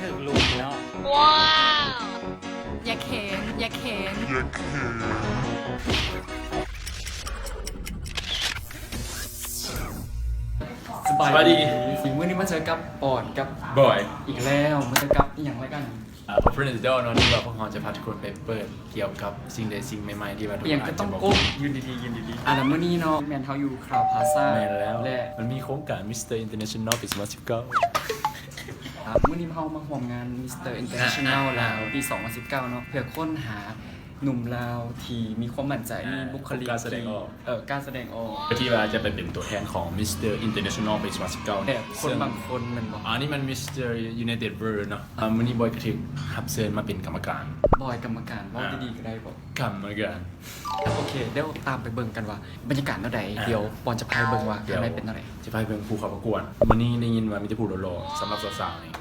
ຖືກລຸມເນາະ. ວ້າວ ຢ່າເຂັນ ຢ່າເຂັນ. ສະບາຍດີ ມື້ນີ້ມາເຈີກັບປອນກັບບອຍອີກແລ້ວ. ມາເຈີກັບອີ່ຫຍັງລາຍການ ອາ Open the Door ເນາະ ທີ່ວ່າພວກເຮົາຈະພາທຸກຄົນໄປເປີດກ່ຽວກັບສິ່ງໃດສິ່ງໃໝ່ໆ ທີ່ວ່າທຸກຄົນອາດຈະບໍ່ຮູ້. ຢືນດີໆ ຢືນດີໆ. ອາ ແລ້ວມື້ນີ້ເນາະ ແມ່ນເຮົາຢູ່ Crowne Plaza ແມ່ນແລ້ວ ແລະ ມັນມີໂຄງການ Mister International ປີສອງພັນສິບເກົ້າ. ອາ ມື້ນີ້ເຮົາມາຮ່ວມງານ Mister International ລາວ ປີສອງພັນສິບເກົ້າເນາະ ເພື່ອຄົ້ນຫາໜຸ່ມລາວທີ່ມີຄວາມໝັ້ນໃຈ ມີບຸກຄະລິກທີ່ ເອີ ກ້າສະແດງອອກ ທີ່ວ່າຈະໄປເປັນຕົວແທນຂອງ Mister International ປີສອງພັນສິບເກົ້າ ແບບຄົນບາງຄົນແມ່ນບໍ່? ອັນນີ້ມັນ Mister United World ເນາະ. ອາ ມື້ນີ້ບອຍກະຖືກຮັບເຊີນມາເປັນກຳມະການ. ບອຍກຳມະການ ເວົ້າດີໆກະໄດ້ບໍ່? ກຳມະການ. ໂອເຄ ດຽວຕາມໄປເບິ່ງກັນວ່າບັນຍາກາດແນວໃດ. ດຽວປອນຈະພາໄປເບິ່ງວ່າຂ້າງໃນເປັນແນວໃດ. ຈະພາໄປເບິ່ງຜູ້ເຂົ້າປະກວດ. ມື້ນີ້ໄດ້ຍິນວ່າມີແຕ່ຜູ້ຫຼໍ່ໆ ສຳລັບສາວໆນີ້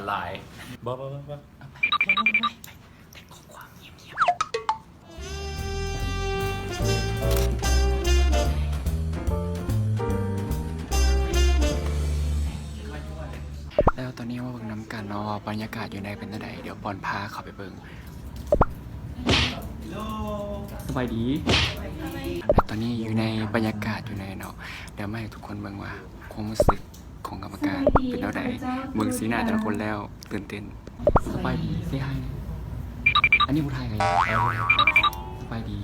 ຫຼາຍໆ. ບໍ່ໆໆໆ ເອົາໄປ ເອົາໄປ ເອົາໄປ ເຮັດຂໍ້ຄວາມງຽບໆ. ແລ້ວຕອນນີ້ມາເບິ່ງນຳກັນເນາະວ່າບັນຍາກາດຢູ່ໃນເປັນຈັ່ງໃດ. ດຽວປອນພາເຂົ້າໄປເບິ່ງ. ສະບາຍດີ. ຕອນນີ້ຢູ່ໃນບັນຍາກາດຢູ່ໃນເນາະ ດຽວມາໃຫ້ທຸກຄົນເບິ່ງວ່າຄວາມຮູ້ສຶກຂອງກຳມະການເປັນແນວໃດ. ເບິ່ງສີໜ້າແຕ່ລະຄົນແລ້ວຕື່ນເຕັ້ນ. ສະບາຍດີ ເຊຮາຍ. ອັນນີ້ຜູ້ໄທກະ ສະບາຍດີ.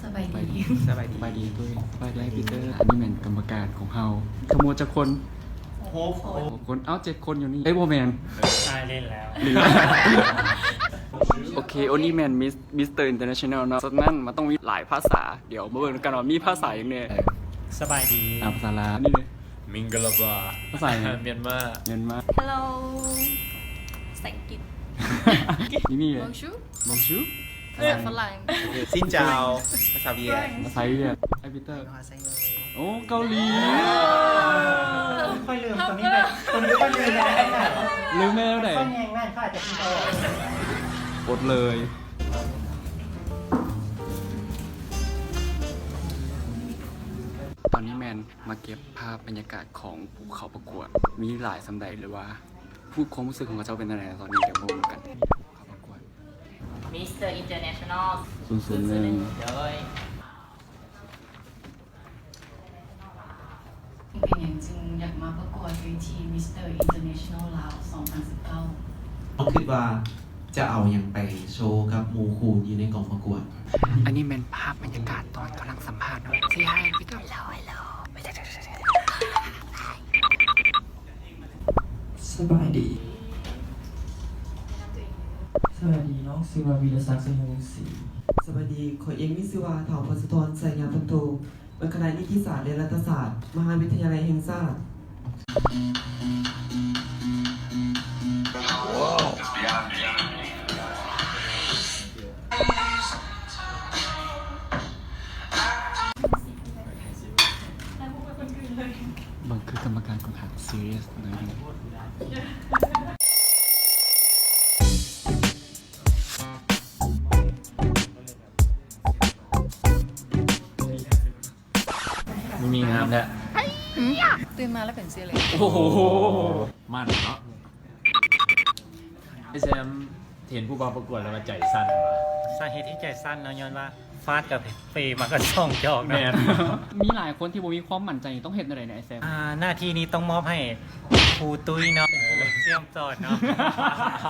ສະບາຍດີ ສະບາຍດີ ສະບາຍດີຕຸ້ຍ ສະບາຍດີອ້າຍປີເຕີ. ອັນນີ້ແມ່ນກຳມະການຂອງເຮົາ ທັງໝົດຈັກຄົນ? ຫົກຄົນ. ເອົ້າ ເຈັດຄົນຢູ່ນີ້. ເອີຍ ບໍ່ແມ່ນ ຕາຍ ຫຼິ້ນແລ້ວ. ໂອເຄ ໂອນີ້ແມ່ນມິສ ມິສເຕີ ອິນເຕີເນຊັນແນວເນາະ ສະນັ້ນມັນຕ້ອງມີຫຼາຍພາສາ. ດຽວມາເບິ່ງນຳກັນວ່າມີພາສາຫຍັງແດ່. ສະບາຍດີ. ອາ ພາສາລາວນີ້ເລີຍ. ມິງກະລາບາ. ພາສາຫຍັງ? ມຽນມາ. ມຽນມາ. ຮາໂລ. ພາສາອັງກິດ. ມີ ມີ. ບອງຊູ. ບອງຊູ. ພາສາຝຣັ່ງ. ຊິນເຈົ້າ. ພາສາຫວຽດ. ພາສາຫວຽດ. ອ້າຍປີເຕີ. ໂອ ເກົາຫຼີ. ຂ້ອຍລືມໂຕນີ້ໄປ ໂຕນີ້ຂ້ອຍລືມໄປແລ້ວ. ລືມແນວໃດ? ຂ້ອຍແຍງນັ້ນຂ້ອຍອາດຈະຄິດອອກ. ອົດເລີຍ. ຕອນນີ້ແມ່ນມາເກັບພາບບັນຍາກາດຂອງຜູ້ເຂົ້າປະກວດ ມີຫຼາຍສ່ຳໃດ ຫຼືວ່າ ຜູ້ ຄວາມຮູ້ສຶກຂອງເຂົາເຈົ້າເປັນຈັ່ງໃດຕອນນີ້? ດຽວມາເບິ່ງນຳກັນ. ເຂົ້າປະກວດ ມິສເຕີ ອິນເຕີເນຊັນແນວ ສູນສູນໜຶ່ງ. ໂດຍ ເປັນຫຍັງຈຶ່ງຢາກມາປະກວດເວທີ ມິສເຕີ ອິນເຕີເນຊັນແນວ ລາວ ສອງພັນສິບເກົ້າ? ເຮົາຄິດວ່າຈະເອົາຫຍັງໄປໂຊກັບໝູ່ຄູ່ຢູ່ໃນກອງປະກວດ. ອັນນີ້ແມ່ນພາບບັນຍາກາດຕອນກຳລັງສຳພາດເນາະ. ເຊຮາຍ ເຮລໂລ ເຮລໂລ. ສະບາຍດີ ສະບາຍດີ ນ້ອງຊື່ວ່າ ວີລະສັກ ໄຊຍະວົງສີ. ສະບາຍດີ ຂ້ອຍເອງມີຊື່ວ່າ ທ້າວ ພັດສະທອນ ໄຊຍະພັນໂທ ເປັນຄະນະນິຕິສາດ ແລະ ລັດຖະສາດ ມະຫາວິທະຍາໄລແຫ່ງຊາດ. ເບິ່ງຄືກຳມະການຂ້ອນຂ້າງຊີຣຽສໜ້ອຍໜຶ່ງ. ມີງາມແທ້. ຕື່ນມາແລ້ວເປັນຊີ້ເລີຍ. ໂອ້ໂຫ ໝັ້ນເນາະ. ອ້າຍແຊມ ເຫັນຜູ້ບ່າວປະກວດແລ້ວວ່າໃຈສັ່ນຫວາ? ສາເຫດທີ່ໃຈສັ່ນເນາະ ຍ້ອນວ່າຟາດກັບເຟມາກັນສອງຈອກເນາະ. ແມ່ນ. ມີຫຼາຍຄົນທີ່ບໍ່ມີຄວາມໝັ້ນໃຈ ຕ້ອງເຮັດແນວໃດແດ່ອ້າຍແຊມ? ອ່າ ໜ້າທີ່ນີ້ຕ້ອງມອບໃຫ້ຄູຕຸ້ຍເນາະ ເປັນຜູ້ເຊື່ອມສອອນເນາະ.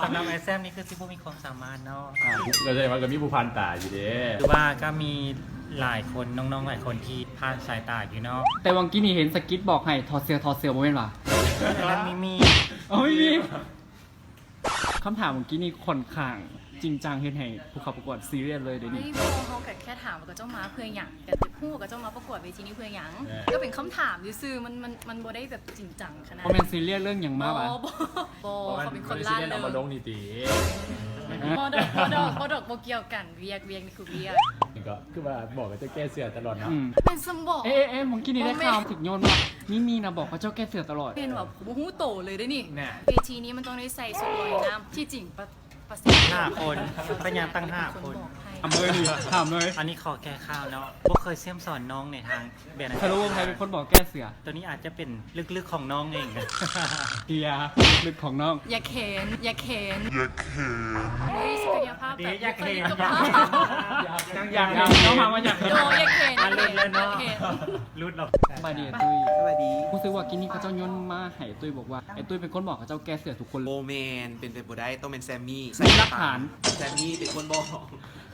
ສຳລັບອ້າຍແຊມນີ້ຄືຊິບໍ່ມີຄວາມສາມາດເນາະ. ອ່າ ກໍແສດງວ່າກໍມີຜູ້ຜ່ານຕາຢູ່ເດ້. ຄືວ່າກໍມີຫຼາຍຄົນ ນ້ອງໆຫຼາຍຄົນທີ່ຜ່ານສາຍຕາຢູ່ເນາະ. ແຕ່ວ່າກີ້ນີ້ເຫັນສະກິດບອກໃຫ້ຖອດເສື້ອ ຖອດເສື້ອ ບໍ່ແມ່ນຫວາ? ອັນນັ້ນມີມີ. ອໍ ມີມີ. ຄຳຖາມມື້ກີ້ນີ້ຂ້ອນຂ້າງຈິງຈັງ ເຮັດໃຫ້ຜູ້ເຂົ້າປະກວດຊີຣຽສເລີຍເດ້ນີ້. ບໍ່ ເຮົາກະແຄ່ຖາມວ່າເຂົາເຈົ້າມາເພື່ອຫຍັງ ກະຢາກຮູ້ວ່າເຂົາເຈົ້າມາປະກວດເວທີນີ້ເພື່ອຫຍັງ. ເອີ ກະເປັນຄຳຖາມຊື່ໆ ມັນ ມັນ ມັນບໍ່ໄດ້ແບບຈິງຈັງຂະໜາດນັ້ນ. ບໍ່ແມ່ນຊີຣຽສເລື່ອງຫຍັງມາຫວາ? ບໍ່ ບໍ່ ບໍ່ ເຂົາເປັນຄົນລ່າເຣິງ. ເອົາມາລົງນີ້ຕິ? ບໍ່ດອກ ບໍ່ດອກ ບໍ່ດອກ ບໍ່ກ່ຽວກັນ. ວຽກ ວຽກນີ້ຄືວຽກ. ນີ້ກໍຄືວ່າບອກວ່າຈະແກ້ເສື້ອຕະຫຼອດເນາະ. ອືມ ແມ່ນສ່ຳບໍ? ເອ ເອ ເອ ມື້ກີ້ນີ້ໄດ້ຂ່າວ ຖືກໂຍນວ່າມີມີນະບອກວ່າເຈົ້າແກ້ເສື້ອຕະຫຼອດ. ເຫັນວ່າບໍ່ຮູ້ໂຕເລີຍເດ້ນີ້. ເວທີນີ້ມັນຕ້ອງໄດ້ໃສ່ຊຸດລອຍນ້ຳ. ທີ່ຈິງປະ ປະສິດທິພາບ ຫ້າຄົນ ເປັນຫຍັງຕັ້ງຫ້າຄົນ? ເປັນຄົນບອກໃຫ້ ຖາມເລີຍນີ້ ຖາມເລີຍ. ອັນນີ້ຂໍແກ້ຂ່າວເນາະ ບໍ່ເຄີຍສ່ຽມສອນນ້ອງໃນທາງແບບນັ້ນ. ສະຫຼຸບວ່າໃຜເປັນຄົນບອກແກ້ເສືອ? ໂຕນີ້ອາດຈະເປັນລຶກໆຂອງນ້ອງເອງ. ເກຍລຶກໆຂອງນ້ອງ. ຢາກເຫັນ ຢາກເຫັນ ຢາກເຫັນ ເຮີ້ຍ ສັກກະຍະພາບແບບ ເດ ຢາກເຫັນ ສັກກະຍະພາບ ຢາກ ຢາກ ຢາກ ຢາກ ນ້ອງຖາມວ່າຢາກເຫັນ. ໂອ້ ຢາກເຫັນ ອ່າ ຫຼຸດແລ້ວເນາະ ຢາກເຫັນ ຫຼຸດແລ້ວ. ສະບາຍດີອ້າຍຕຸ້ຍ. ສະບາຍດີ. ຮູ້ສຶກວ່າກີ້ນີ້ເຂົາເຈົ້າໂຍນມາໃຫ້ອ້າຍຕຸ້ຍ ບອກວ່າອ້າຍຕຸ້ຍເປັນຄົນບອກເຂົາເຈົ້າແກ້ເສືອ. ທຸກຄົນ ບໍ່ແມ່ນ ເປັນໄປບໍ່ໄດ້ ຕ້ອງແມ່ນແຊມມີ້. ມີຫຼັກຖານ? ແຊມມີ້ເປັນຄົນບອກ.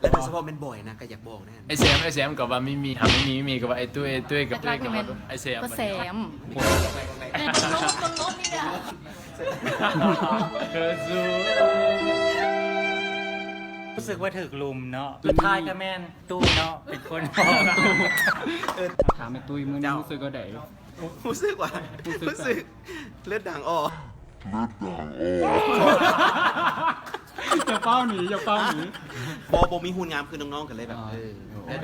ແລ້ວໂດຍສະເພາະແມ່ນບອຍນະ ກໍຢາກບອກແນ່. ອ້າຍແຊມ ອ້າຍແຊມກໍວ່າມີມີ ຖາມມີມີ ມີມີກໍວ່າອ້າຍຕຸ້ຍ ອ້າຍຕຸ້ຍ ກັບຕຸ້ຍກໍວ່າອ້າຍແຊມ. ແຊມ ຮູ້ສຶກວ່າຖືກລຸມເນາະ ສຸດທ້າຍກໍແມ່ນ ຕູ້ເນາະ ເປັນຄົນບອກ. ເອີ ຖາມແມ່ຕຸ້ຍ ມື້ນີ້ຮູ້ສຶກແນວໃດ? ຮູ້ສຶກວ່າ ຮູ້ສຶກ ຮູ້ສຶກເລືອດດັງອອກ. ເລືອດດັງອອກ. ຢ່າຟ້າວໜີ ຢ່າຟ້າວໜີ. ບໍ່ ບໍ່ມີຫຸ່ນງາມຄືນ້ອງໆ ກໍເລີຍແບບ ອໍ ເອີ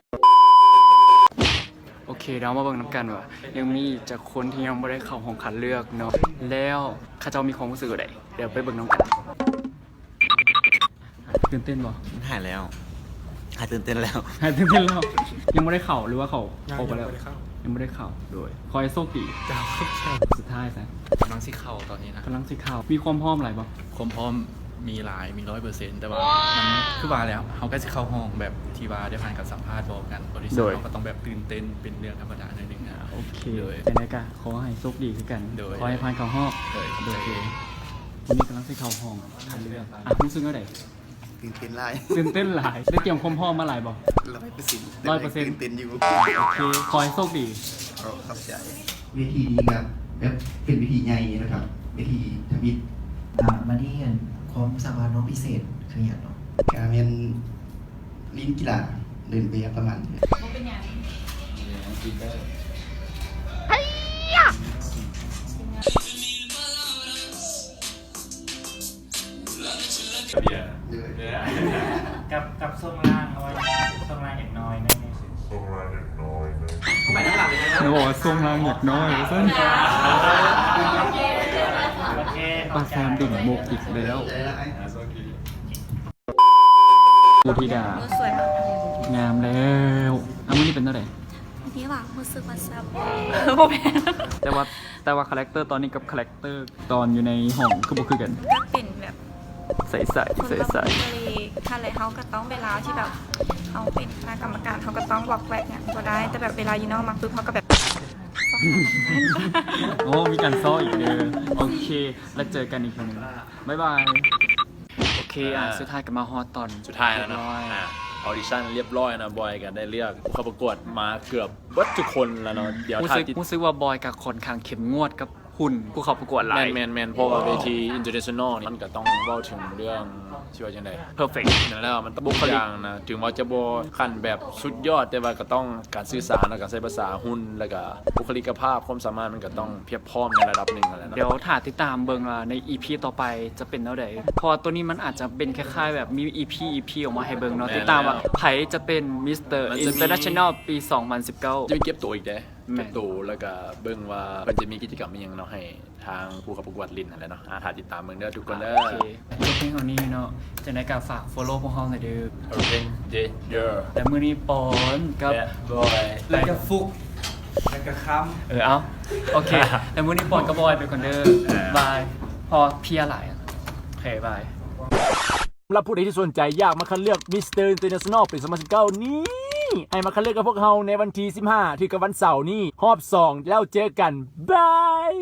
ໂອເຄ ເຮົາມາເບິ່ງນຳກັນວ່າ ຍັງມີອີກຈັກຄົນທີ່ຍັງບໍ່ໄດ້ເຂົ້າຫ້ອງຄັດເລືອກເນາະ ແລ້ວເຂົາເຈົ້າມີຄວາມຮູ້ສຶກແນວໃດ? ດຽວໄປເບິ່ງນຳກັນ. ຕື່ນເຕັ້ນບໍ່? ຫາຍແລ້ວ ຫາຍຕື່ນເຕັ້ນແລ້ວ. ຫາຍຕື່ນເຕັ້ນແລ້ວ. ຍັງບໍ່ໄດ້ເຂົ້າ ຫຼືວ່າເຂົ້າ? ຍັງ ອອກໄປແລ້ວ. ຍັງບໍ່ໄດ້ເຂົ້າ ຍັງບໍ່ໄດ້ເຂົ້າ. ໂດຍ ຂໍໃຫ້ໂຊກດີ. ເຈົ້າ ຂອບໃຈ. ສຸດທ້າຍຊະ ກຳລັງຊິເຂົ້າຕອນນີ້ນະ. ກຳລັງຊິເຂົ້າ. ມີຄວາມພ້ອມຫຼາຍບໍ່? ຄວາມພ້ອມມີຫຼາຍ ມີຮ້ອຍເປີເຊັນ ແຕ່ວ່າມັນຄືວ່າແລ້ວ ເຮົາກໍຊິເຂົ້າຫ້ອງແບບທີ່ວ່າໄດ້ຜ່ານການສຳພາດບໍ່ກັນ ໂດຍ ເຮົາກໍຕ້ອງແບບຕື່ນເຕັ້ນ ເປັນເລື່ອງທຳມະດາໜ້ອຍໜຶ່ງນະ. ໂອເຄ ໂດຍ ຈັ່ງໃດກໍຂໍໃຫ້ໂຊກດີຄືກັນ. ໂດຍ ຂໍໃຫ້ຜ່ານເຂົ້າຮອບ. ໂດຍ ໂອເຄ ມື້ນີ້ກຳລັງຊິເຂົ້າຫ້ອງຄັດເລືອກ. ອ່ະ ຮູ້ສຶກແນວໃດ? ຕື່ນເຕັ້ນຫຼາຍ. ຕື່ນເຕັ້ນຫຼາຍ. ໄດ້ຕຽມຄວາມພ້ອມມາຫຼາຍບໍ່? ຮ້ອຍເປີເຊັນ. ຮ້ອຍເປີເຊັນ. ຕື່ນເຕັ້ນຢູ່. ໂອເຄ ຂໍໃຫ້ໂຊກດີ. ໂອ້ ຂອບໃຈ. ເວທີນີ້ກໍແບບເປັນເວທີໃຫຍ່ເນາະ ເປັນເວທີທຳອິດ. ອ່າ ມານີ້ ອັນ ຄວາມສາມາດນ້ອງພິເສດຄືຫຍັງເນາະ? ກະແມ່ນຫຼິ້ນກິລາ ເດີນແບບປະມານນີ້. ບໍ່ເປັນຫຍັງ. ກັບ ກັບຊ່ວງລ່າງ ເພາະວ່າຊ່ວງລ່າງຍັງນ້ອຍໜ້ອຍໜຶ່ງ. ບອກວ່າຊ່ວງລ່າງຍັງນ້ອຍວ່າຊັ້ນ. ໂອເຄ ໂອເຄ ປ້າແຊມດຶງມຸກອີກແລ້ວ. ປູທິດາ ງາມແລ້ວ. ອ່ະ ມື້ນີ້ເປັນແນວໃດ? ນີ້ຫວາ ຮູ້ສຶກວ່າແຊບ. ບໍ່ແມ່ນ ແຕ່ວ່າ ແຕ່ວ່າຄາແຣັກເຕີຕອນນີ້ກັບຄາແຣັກເຕີຕອນຢູ່ໃນຫ້ອງຄືບໍ່ຄືກັນ. ກໍເປັນແບບໃສໆ ຄົນລະບຸຣີ. ຫັ້ນແຫຼະ ເຮົາກໍຕ້ອງ ເວລາທີ່ແບບເຮົາເປັນຄະນະກຳມະການ ເຮົາກໍຕ້ອງວອກແວກຫຍັງບໍ່ໄດ້ ແຕ່ແບບເວລາຢູ່ນອກມາປຶບ ເຮົາກໍແບບ. ໂອ້ ມີການຊໍອີກເດີ. ໂອເຄ ແລ້ວເຈີກັນອີກເທື່ອໜຶ່ງ. ບາຍບາຍ. ໂອເຄ ອ່າ ອ່າ ສຸດທ້າຍກໍມາຮອດຕອນສຸດທ້າຍແລ້ວເນາະ. ຮຽບຮ້ອຍ. ອ່າ ອອດິຊັນຮຽບຮ້ອຍນະ ບອຍກໍໄດ້ເລືອກຜູ້ເຂົ້າປະກວດມາເກືອບເບິດທຸກຄົນແລ້ວເນາະ. ອືມ ດຽວ ຮູ້ສຶກ ຖ້າຕິດ ຮູ້ສຶກວ່າບອຍກໍຄ່ອນຂ້າງເຂັ້ມງວດກັບຫຸ່ນຜູ້ເຂົ້າປະກວດຫຼາຍ. ແມ່ນໆ ເພາະວ່າເວທີ international ນີ້ມັນກໍຕ້ອງເວົ້າເຖິງເລື່ອງ ຊິວ່າຈັ່ງໃດ? ເພີເຟັກ. ນັ້ນແຫຼະ ມັນຕ້ອງ ບຸກຄະລິກ ທຸກຢ່າງນະ ເຖິງວ່າຈະບໍ່ຂັ້ນແບບສຸດຍອດ ແຕ່ວ່າກໍຕ້ອງການສື່ສານ ແລ້ວການໃຊ້ພາສາຫຸ່ນ ແລ້ວກະບຸກຄະລິກກະພາບ ຄວາມສາມາດ ມັນກໍຕ້ອງ ອືມ ພຽບພ້ອມໃນລະດັບໜຶ່ງຫັ້ນແຫຼະເນາະ. ດຽວຖ້າຕິດຕາມເບິ່ງວ່າໃນອີພີຕໍ່ໄປຈະເປັນແນວໃດ ເພາະວ່າໂຕນີ້ມັນອາດຈະເປັນຄ້າຍໆແບບມີອີພີ ອີພີອອກມາໃຫ້ເບິ່ງເນາະ. ແມ່ນແລ້ວ. ຕິດຕາມວ່າໃຜຈະເປັນມິສເຕີ ອິນເຕີເນຊັນແນວປີສອງພັນສິບເກົ້າ. ຈະມີເກັບໂຕອີກເດ້. ແມ່ນ ເກັບໂຕ ແລ້ວກະເບິ່ງວ່າເພິ່ນຈະມີກິດຈະກຳອີ່ຫຍັງເນາະ ໃຫ້ທາງຜູ້ເຂົ້າປະກວດຫຼິ້ນຫັ້ນແຫຼະເນາະ. ອ່າ ຖ້າຕິດຕາມເບິ່ງເດີທຸກຄົນເດີ. ໂອເຄ ຈົບພຽງເທົ່ານີ້ເນາະ. ຈັ່ງໃດກໍຝາກ follow ພວກເຮົາແດ່ເດີ. ໂອເຄ ເດ ເດີ ແລະ ມື້ນີ້ປອນກັບ ແລະ ບອຍ ແລະ ກະຟຸກ ແລະ ກະຄຳ. ເອີ ເອົາ ໂອເຄ ແລະ ມື້ນີ້ປອນກັບບອຍໄປກ່ອນເດີ. ບາຍ ເພາະເພຍຫຼາຍ. ໂອເຄ ບາຍ. ສຳລັບຜູ້ໃດທີ່ສົນໃຈຢາກມາຄັດເລືອກມິສເຕີອິນເຕີເນຊັນແນວປີສອງພັນສິບເກົ້ານີ້ ໃຫ້ມາຄັດເລືອກກັບພວກເຮົາໃນວັນທີສິບຫ້າ ຖືກັບວັນເສົານີ້ ຮອບສອງ ແລ້ວເຈີກັນ. ບາຍ.